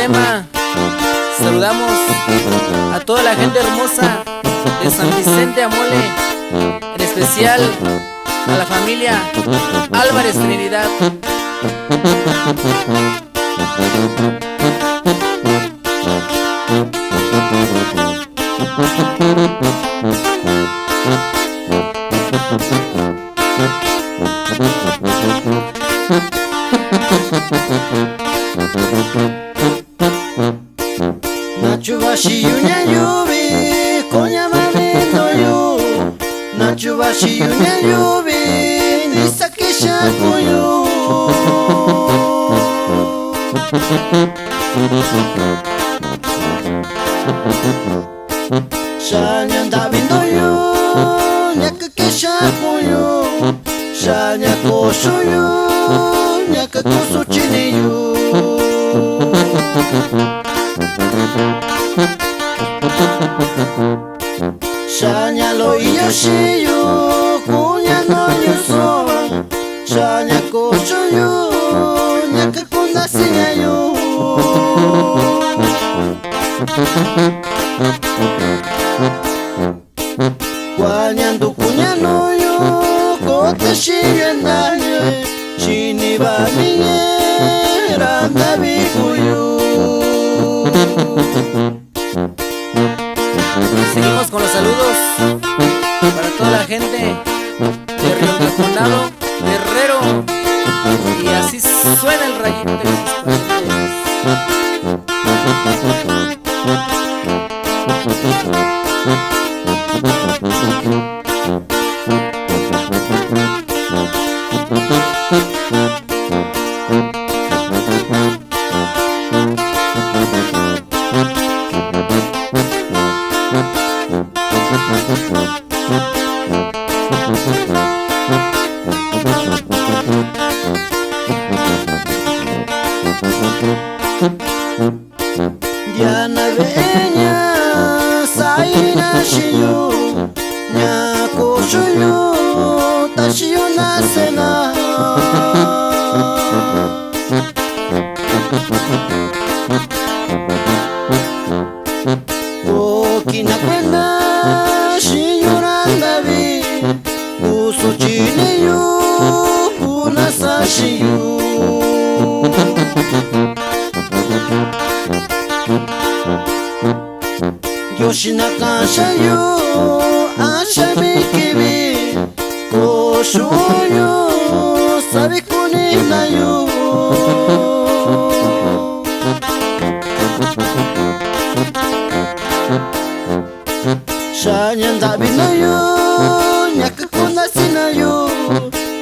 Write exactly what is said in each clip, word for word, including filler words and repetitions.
Tema. Saludamos a toda la gente hermosa de San Vicente Amole, en especial a la familia Álvarez Trinidad. Na chuvaxi yu ña yuuvi, kuña mani ndo yu. Na chuvaxi yu ña yuuvi, ni sakixa kun yu. Xa ña ndavi ndo yu, ña ke xa kun yu, xa ña koxo yu, ña ke kusuchi ni yu. Xa ña lo iyo xiꞌin yu, kuña ndo yu so, xa ña koxo yu, ña ke kundasi ña yu. Kua ña nduku ña nuu yu, koo te xiꞌin ña ndaña, xini va ni ña ra ndavi ku yu. Seguimos con los saludos para toda la gente de Río Taconado, Guerrero. Y así suena el rayito de sus Ndia na veꞌe ña saina xiꞌin yu, ña koxo yu taxi yu na cena. Koo kiꞌin na kuenda xiꞌin yu ra ndavi, kusuchi ni yu, ku na sa xiꞌin yu. Ndioxi na kaꞌan xa yu, a xa mi kivi, koo xuꞌun yu, savi kuni na yu. Xa ña ndavi na yu, ña ke kundasi na yu,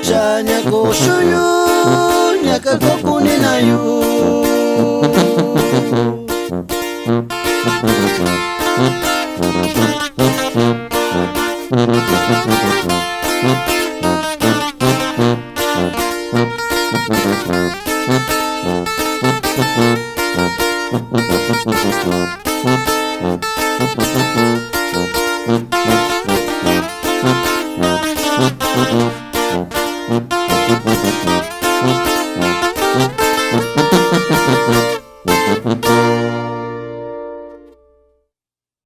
xa ña koxo yu, ña ke kokuni na yu.